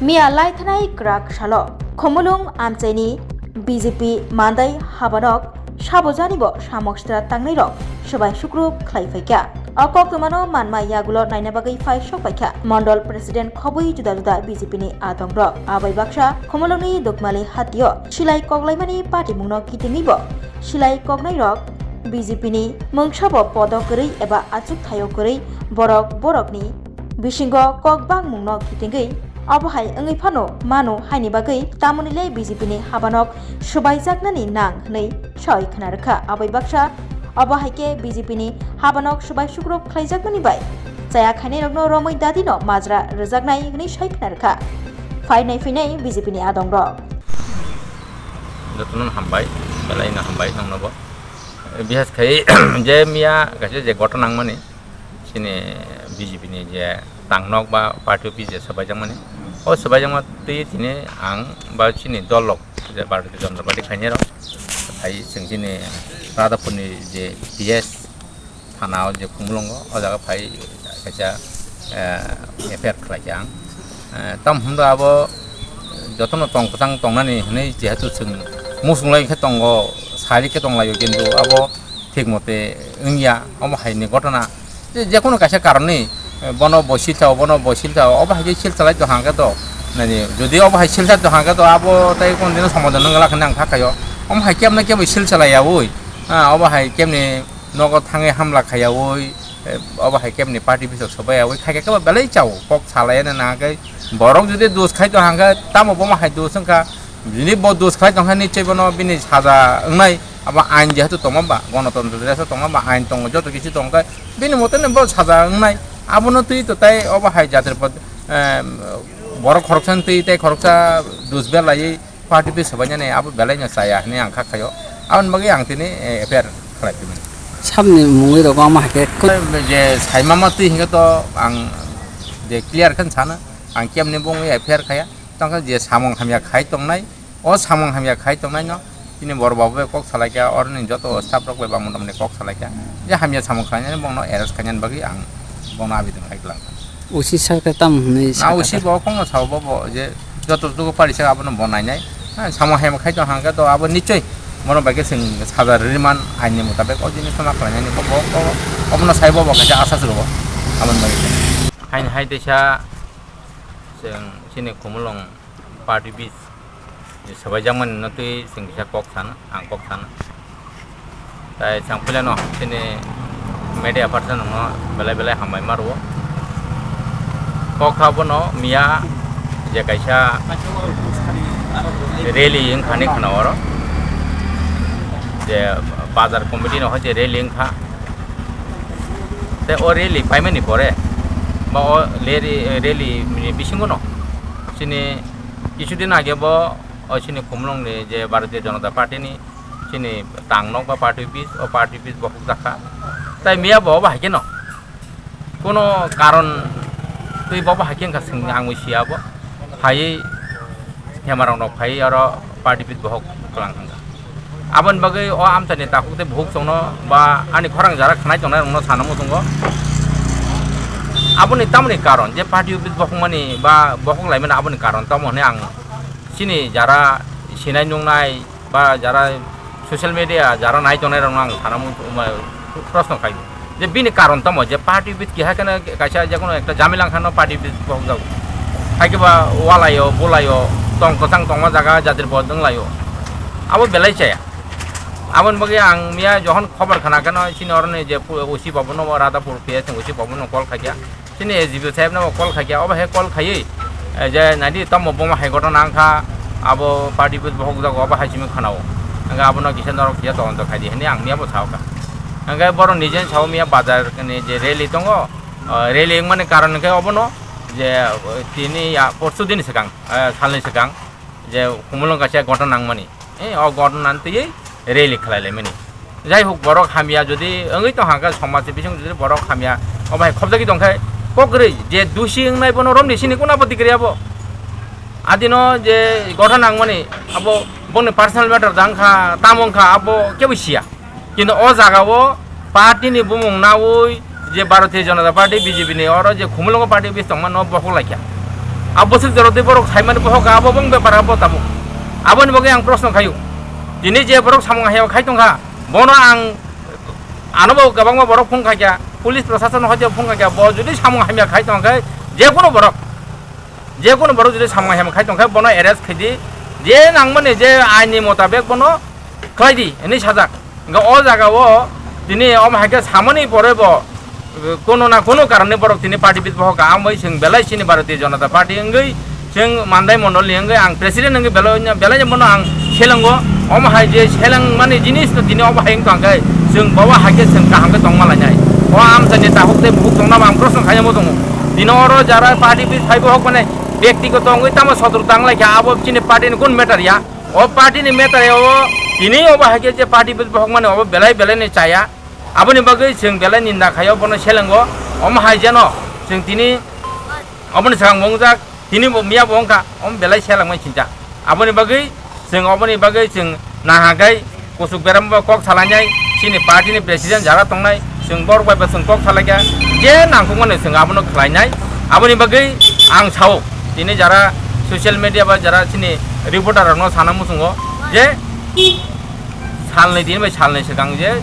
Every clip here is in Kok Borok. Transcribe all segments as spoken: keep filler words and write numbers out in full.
Miya laithanai kwrak salo Khumulwng amchaini B J P mandai habanok sabojani bo samok sitra tangnairok swbai sukrub khlai phaikha. O koktwmano manma yagulo naina bagwi phai sok paikha Mondol President khobwi juda juda B J P ni adongrok. Abai baksa Khumulwngni Dukmali hatio silai koklaimani patimungno kitingwi bo silai koknairok B J P ni mungsabo podo kwrwi eba achuk thaio kwrwi borok borokni bisingo kok bangmungno kitingwi obo hai wngwi phano mano haini bagwi tamoni le B J P ni habanok swbaijaknani nang hwnwi sawi khna rwkha. Abai baksa obo hai khe B J P ni habanok swbai sukrub khlaijakmani bai chaya khainairokno romwi dadino majra rwjaknai hwnwi sawi khna rwkha phainai phinai B J P ni adongrok. Jotono hambai, belai no hambai nongnobo. Bihas khai je miya kaisa je gotho nangmani, chini B J P ni je tangnok ba party office je swbaijakmani, o swbaijakma twi tini ang ba chini dol rok je Bharatiya Janata Party khainai rok, hai chwng chini Radhapur ni je P S thana o je Khumulwngo, o jaga phai kaisa, eh, F I R khlai kha ang. Eh, tam hwnba abo jotono tong kwchang tongnani hwnwi jehetu chwng muchung lai khe tongo, sari khe tong lai o, kintu abo thik mote wngya, omo hai ni gotona. Je, je kono kaisa karon ni, eh, bono bo silsa o, bono bo silsa o, obo hai khe silsa lai tong hang khe to, nani, jodi obo hai silsa tong hang khe to, abo tai kono dino somadhan wng glak hwnwi ang kha khaio. Omo hai kebna kebwi silsa lai yaui, ah, obo hai kebni nogo thangwi hamla khaiyaui, eh, obo hai kebni party bisok sobai yaui, khaikhe kebo belai chao, kok salai nang khe borok jodi dos khai tong hang khe, tamo bomo hai dos wng kha, jodi bo dos khai tong khe nichoi bono bini saja wngnai, abo ain jehetu tongma ba, gonotontro desa tongma ba, ain tongo, joto kisu tong khe bini mote no bo saja wngnai, abono twi to tai obo hai jatir pod, eh, borok khoroksa twi tai khoroksa dos belaiwi, party office swbainani abo belai no chaya hinwi ang kha khaio. Aboni bagwi ang tini, eh, F I R khlai phimani. Sabni mungwi rogo ama hai khe. Je saimama twi hinkhe to ang je clear khe sana, ang kemni bo wngwi F I R khaya. Tongkha je samung hamya khai tongnai, o samung hamya khai tongnai no tini bor babu bai kok salai kha, oroni joto staff rok bai bangma tamni kok salai kha. Je hamya samung khlainani bongno arrest khainani bagwi ang bongno abidon khai kwlang. O C sir khe tamo hwnwi Na sa O C kha? Bo kongno sao bo, bo je joto joto pari sa abono bo nainai. Ha, samo hem khai tong hangkhe to abo nichoi. Bono bai khe chwng saja rwrwman aini mutabek o jinis no ma khlainani bo, bo, bo, obono sai bo, bo kaisa asa se rwo. Aboni bagwi. Haini hai teisa chwng chini Khumulwng party office je swbaijakmani no twi chwng kisa kok sana, ang kok sana. Tai chang puilano chini media person no belai belai hambai ma rwo. Kok kha bono miya je kaisa rally wngkha ni khna oro. Je bazar committee no hai je rally wngkha. Tei o rally paimani pore ba o leri-, rally ni bisingo no chini kisudin age bo o chini Khumulwng ni je Bharatiya Janata Party ni chini tangnok ba party office, o party office bokhok jakha. Tai miya bo obo hai khe no kuno karon twi bo obo hai khe wngkha, chwng ang sia bo. Phaiwi Hemarok no phai oro party office bohok kwlang hwnka. Aboni bagwi o amchaini takhuk tei buhuk chwngno ba ani khorang jara khnai tongnai rokno sana muchungo. Aboni tamoni karon je party office bohokmani ba bohok laimani aboni karon tamo hwnwi ang chini jara sinai nungnai ba jara social media jara nai tongnai rokno ang sana mu-, ma-, proshno khai je bini karon tamo je party office keha kheno kaisa je kono ekta jamila wngkha no party office bohok jago. Hai khe ba walaio, bulaio, tong kwchang tongma jaga jatir bo wnglaio. Abo belai chaya. Aboni bagwi ang miya jokhon khobor khna kheno chini oroni je pu-, O C babu no Radhapur P S ni O C babu no call khaikha. Chini S D P O saheb no call khaikha, obo hai call khaiwi, eh, je naidi tamo bomo hai gotona wngkha, abo party office bohok jago, obo hai simi khanao. Hingke abono kisa norok kisa todonto khaidi hinwi ang miya bo sao kha. Hingke borok nije sao miya bazar ni je rally tongo, ah, rally wngmani karon hingke obono je, eh, tini ya porsu din swkang, eh, salni swkang je Khumulwng kaisa gotona nangmani. Eh, o gotona twiwi rally khlai laimani. Jai hok, borok hamya jodi wngwi tong hangkhe, somaj ni bising jodi borok hamya, obo hai khobjagwi tong khe, kok kwrwi je dusi wngnai bono romni sini kuna apatti kwrwi abo. Adino je gotha nangmani abo bongni personal matter da wngkha, tamo wngkha abo kebo siya. Kintu o jaga o party ni bumung naui je Bharatiya Janata Party, B J P ni oro je Khumulwngo party office tongma no bokhok laikha. Abo bwswk jora twi borok saimani bohok abo bong bepar abo tabuk. Aboni bagwi ang proshno khaio. Tini je borok samung hamya khai tongkha, bono ang, ano bo kwbangma borok phone khaikha, police proshashan hoite phone khaikha, bo jodi samung hamya khai tongkha, je kono borok, je kono borok jodi samung hamya khai tongkha, bono arrest khaidi, je nangmani je aini motabek bono khlaidi hinwi sajak. Hwnkhe o jaga o tini omo hai khe samani pore bo, eh, kono na kono karone borok tini party bit bohok ka amoi chwng belai chini Bharatiya Janata Party wngwi chwng Mandai Mondol ni wngwi ang president wngwi belai, belai bono ang selengo. Omo hai je selengmani jinis no tini obo hai wngkha khe chwng bobo hai khe chwng kaham khe tongma lainai. O amchaini tabuk tei buhuk tongna bo ang proshno khaiyamo tongo. Tini oro jara party bit phai bohok mane byaktigoto wngwi tamo sotor tang lai kha abo chini party ni kun matter ya. O party ni matter o tini obo hai khe je party bit bohok mani obo belai belai ni chaya. Aboni bagwi chwng belai ninda khaio bono selengo. Omo hai jeno chwng tini oboni swkang wngjak, tini bo miya bo wngkha, omo belai selengmani chinta. Aboni bagwi chwng oboni bagwi chwng nahagai kuchuk berem bo kok salainai, chini party ni president jara tongnai, chwng borok bai bo chwng kok salaikha, je nangkukmani chwng abono khlainai. Aboni bagwi ang sao, tini jara social media ba jara chini reporter rokno sana muchungo je salnwi tini bai salnwi swkang je,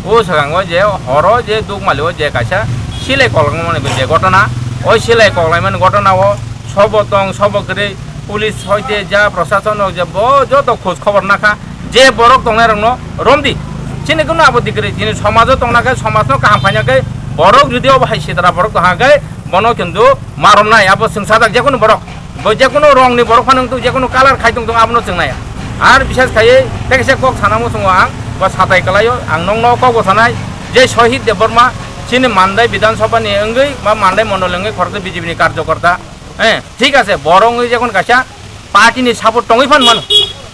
o swkango je horo je Dukmali o je kaisa silai koklangmani je gotona, o silai koklaimani gotona o sobo tong sobo kwrwi, police hoite ja proshashan rok je bo joto khoj khobor nakha, je borok tongnai rokno romdi. Chini kunu abo dikrwi, chini somajo tongna khe somajno kaham khaina khe borok jodi obo hai sitra borok tongha khe bono kintu maromnai abo chwng sajak jekunu borok. Bo jekunu rongni borok phano wngthok, jekunu colour khai tongthok abono chwng naiya. Ar bises khaiwi tekisa kok sana muchungo ang, bo satai kwlaio, ang nokno kok bo sanai, je Sohit Debbarma chini Mandai Bidhan Sabha ni wngwi ba Mandai Mondol wngwi khoroksa B J P ni karjokorta. Eh, thik ase, borok wngwi jekunu kaisa party ni support tongwi phan mano.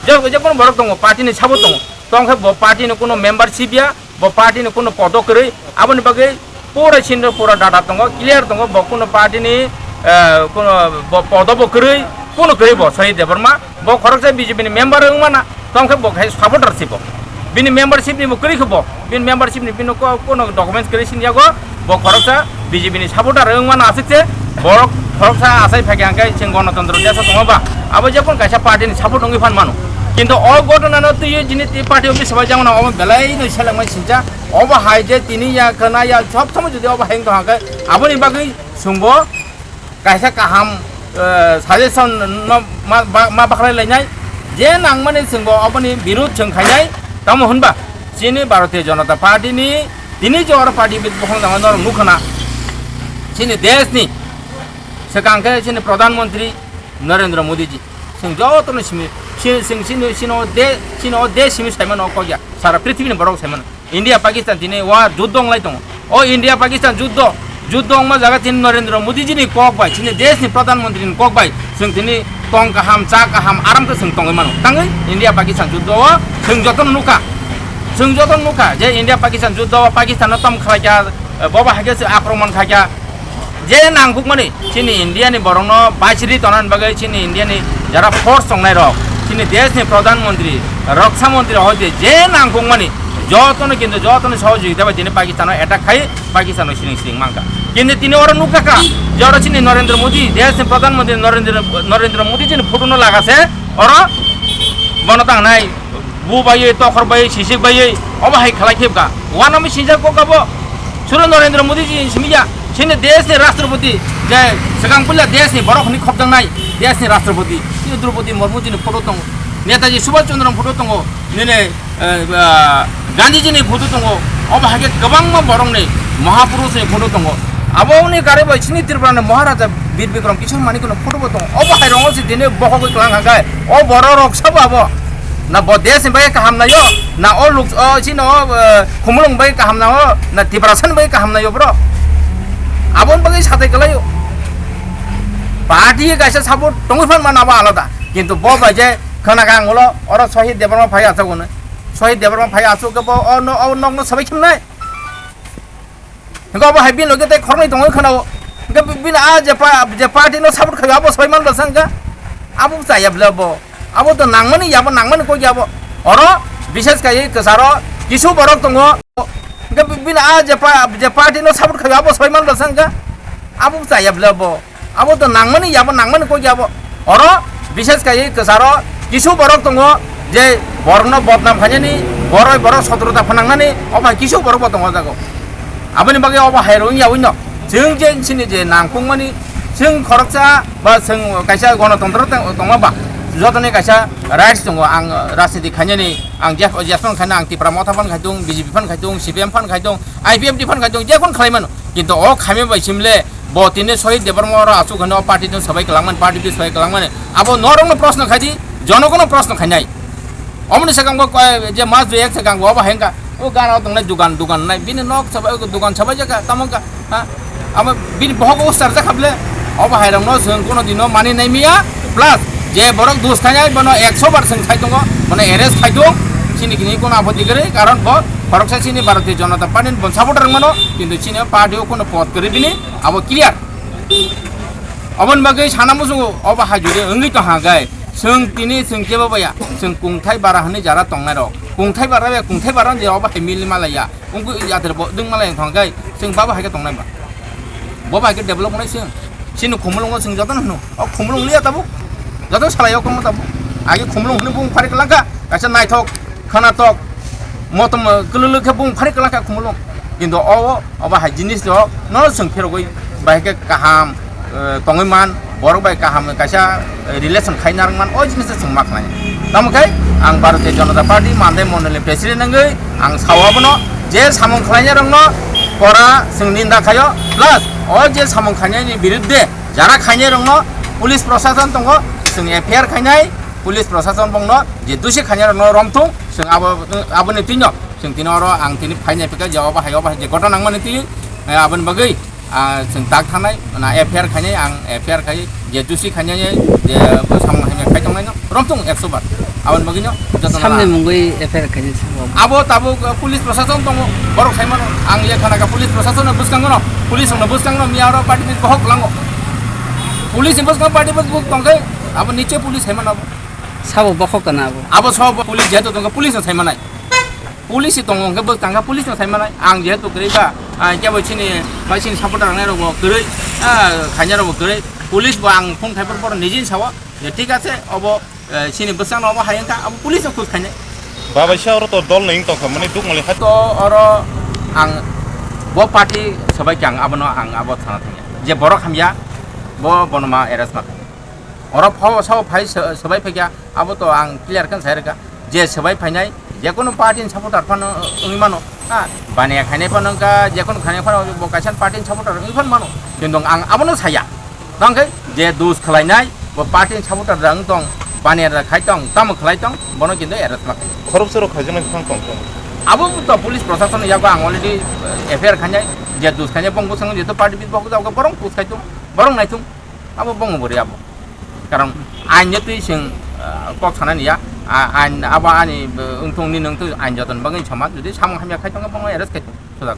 Je, jekunu borok tongo, party ni support tongo. Tongkhe bo party ni kuno membership ya, bo party ni kuno podo kwrwi, aboni bagwi pura sindor pura data tongo, clear tongo, bo kuno party ni, eh, kuno bo podo bo kwrwi, kuno kwrwi bo Sohit Debbarma, bo khoroksa B J P ni member wngmana, tongkhe bo khai supporter si bo. Bini membership ni bo kwrwi khe bo, bini membership ni bini ko-, kuno documents kwrwi sini yago, bo khoroksa B J P ni supporter wngmano aswk se, borok khoroksa achai phaikha hwnkhe chwng Ganatantro desho tongo ba, abo jekon kaisa party ni support wngwi phan mano. Kintu o ghotona no twiwi jini twi party office bai jangmano omo belai no selengmai sincha, obo hai je tini ya khwna ya sob somoi jodi obo hai wngtong hwnkhe aboni bagwi chwngbo kaisa kaham, eh, suggestion no ma, ma, ma bakhlai lainai, je nangmani chwngbo oboni birud chwng khainai, tamo hwnba chini Bharatiya Janata Party ni tini je oro party bit bokhong jama norok nukha na, chini desh ni swkang khe chini Pradhan Mantri Narendra Modi ji, chwng jotono simi, chini, chini, chini o de, chini o desh simi saimano kok ya, sara prithibini borok saimano. India Pakistan tini wa juddho wnglai tongo. O India Pakistan juddho, juddho wngma jaga tini Narendra Modi ji ni kok bai, chini desh ni Pradhan Mantri ni kok bai, chwng tini tong kaham, cha kaham, aram khe chwng tongwi mano. Tangwi India Pakistan juddho o chwng jotono nukha. Chwng jotono nukha je India Pakistan juddho o Pakistan no tom khlai kha, bobo hai khe se akromon khai kha. Je nangkukmani chini India ni borokno baisiri tonani bagwi chini India ni jara force tongnai rok, chini desh ni Pradhan Mantri, Raksha Mantri hoite je nangkukmani jotono kintu jotono sohojogita bai tini Pakistan o attack khai Pakistan o siring siring mankha. Kintu tini oro nukha kha je oro chini Narendra Modi, desh ni Pradhan Mantri Narendra, Narendra Modi chini photo no lagase oro bono tangnai. Bu baiwi, tokhor baiwi, sisik baiwi, obo hai khlai khibka. Uanami sinjak kok abo. Suro Narendra Modi ji simi ya. Chini desh ni Rashtrapati, je swkang puila desh ni borok hwnwi khopjaknai, desh ni Rashtrapati. Chini Draupadi Murmu ji ni photo tongo. Netaji Subhash Chandra ni photo tongo. Nini, eh, ah, Gandhi ji ni photo tongo. Obo hai khe kwbangma borok ni Mahapurush ni photo tongo. Abo ni kare bai chini Tripura ni Maharaja Bir Bikram Kishore Manik no photo bo tongo. Obo hai rongo se tini bokhogwi kwlang hangkai. O borok rok sabo abo. Na bo desh ni bagwi kaham naio, na o luk, o chini o, eh, khumulwng bagwi kaham naio, na Tiprasa ni bagwi kaham naio bro. Aboni bagwi satai kwlaio. Party kaisa support tongwi phan mano abo alada. Kintu bo bai je khwna kha ang ulo oro Sohit Debbarma phai achuk hwnwi. Sohit Debbarma phai achuk khe bo o no-, o nokno sabai khimnai. Hingke obo hai bini loge tei khoroknwi tongwi khwnao. Hingke bi-, bini a je pa-, je party no support khaio abo soi man bwsa hingke abo chaya bwle bo. Abo to nangmani ya bo nangmani kok ya bo. Oro bises kaiwi kwcharo kisu borok tongo. Hingke bi-, bini a je pa-, je party no support khaio abo soi man bwsa hingke abo chaya bwle bo. Abo to nangmani yabo, nangmani kok yabo. Oro bises kai kwcharo kisu borok tongo je borokno bodnam khainani, borok, borok sotrota phanangnani, o bai kisu borok bo tongo jago. Aboni bagwi obo hai rung yawi no. Chwng je chini je nangkukmani, chwng khoroksa ba chwng kaisa gonotontro tong-, tongma ba, jotoni kaisa rights tongo. Ang rajniti khainani, ang je, jesphano khaina, ang Tipra Motha phan khaidung, B J P phan khaidung, C P M phan khaidung, I P F T phan khaidung, jekon khlai mano. Kintu o khaima bai simle bo tini Sohit Debbarma oro asuk hwnwi o party no sabai kwlangmani, party bi sabai kwlangmani. Abo norokno proshno khaidi, jonogono proshno khainai. Omoni sakang bo koi je mas dui ek sakang bo obo hai wngkha. O gana o tongnai dugan, dugan nai. Bini nok sabai, dugan sabai jaka, tamo wngkha, ha? Amo bini bohok o sar jakha ble. Obo hai rokno chwng kono dino mani nai miya. Plus je borok dus khainai bono ekso bar chwng khai tongo, bono arrest khai tongo. Chini kini kono apoti kwrwi, karon bo khoroksa chini Bharatiya Janata Party ni bon supporter wng mano, kintu chini party o kono pod kwrwi bini abo clear. Oboni bagwi sana muchungo obo hai jodi wngwi tong ha gai. Chwng tini chwng kebo baya, chwng kungthai bara hwnwi jara tongnai rok. Kungthai bara bai kungthai bara je obo hai mili malaya. Wngkhe yater bo dwng malaya thang gai. Chwng babo hai khe tongnai ba. Bo bai khe develop wngnai chwng. Chini khumulwngo chwng jotono hwno. O khumulwng liya tabuk. Joto salai o komo tabuk. Age khumulwng hwnwi bung phari kwlangkha. Kaisa naithok, khwnatok, motom, eh, kwlwlwk khe bung phari kwlangkha khumulwng. Kintu o, o bahai jinis rok no chwng phirogwi bahai khe kaham, eh, tongwi man, borok bai kaham kaisa, eh, relation khai narwk man, o jinis chwng ma khlai. Tamo khe ang Bharatiya Janata Party Mandai Mondol ni President wngwi ang sao abono je samung khlainai rokno kora chwng ninda khaio, plus o je samung khainai ni birudde jara khainai rokno police prosason tongo, chwng F I R khainai, police prosason bongno je dusi khainai rokno romthung, chwng abo, aboni twino chwng tini oro ang tini phainai phikha je obo hai obo hai je gotha nangmani twi, eh, aboni bagwi, ah, chwng tak thangnai, na F I R khainai, ang F I R khai je dusi khainai je bo samung hainai khai tongnaino romthung ekso bar. Aboni bagwino jotono samni mungwi F I R khainai sabo. Abo tabuk, eh, police prosason tongo, borok saimano, ang le khana kha police prosason no bwskango no, police no bwskango no, miya oro party bohok lango. Police ni bwskango party bohok tongkhe abo niche police saimano abo. Sabo bokhok kana abo? Abo sabo police jehetu tongkha, police no saimanai. Police tongo hwnkhe bwskang kha police no saimanai. Ang jehetu kwrwi ba, ah, kebo chini, bai chini supporter rok bo kwrwi, ah, khainai rok bo kwrwi. Police bo ang phone khai por por nijin sawo je thik ase, obo, eh, chini bwskang no obo hai wngkha, abo police no khus khainai. Babai sa oro to dol ni wng tongkha, mani duk mali hai. To oro ang bo party sabai khe ang abono ang abo thana thangya. Je borok hamya, bo bono ma arrest ma khainai. Oro pho sao phai sa-, sabai phaikha, abo to ang clear khe sai rwkha. Je sabai phainai, je kono party ni supporter phano wngwi mano, ha, baniya khainai phano wngkha, je kono khainai phano bo kaisa party ni supporter wngwi phano mano. Kintu ang abono saya. Tongkhe je dus khlainai, bo party ni supporter da wng tong, baniya da khai tong, tamo khlai tong, bono kintu arrest ma khai. Khoroksa rok khaijaknai bwkhang tong tong. Abo to police prosason ni yago ang already, eh, F I R khainai, je dus khainai bong bwskango jeto party bit bok jago borong pus khai tong, borong nai tong. Abo bong bori abo. Karon ain je twi sing, ah, kok sana niya. Ah, ain abo ani, eh, wngthong ni nungtwi ain joton bagwi sama. Jodi samung hamya khai tong bono arrest khai tong. Sojak.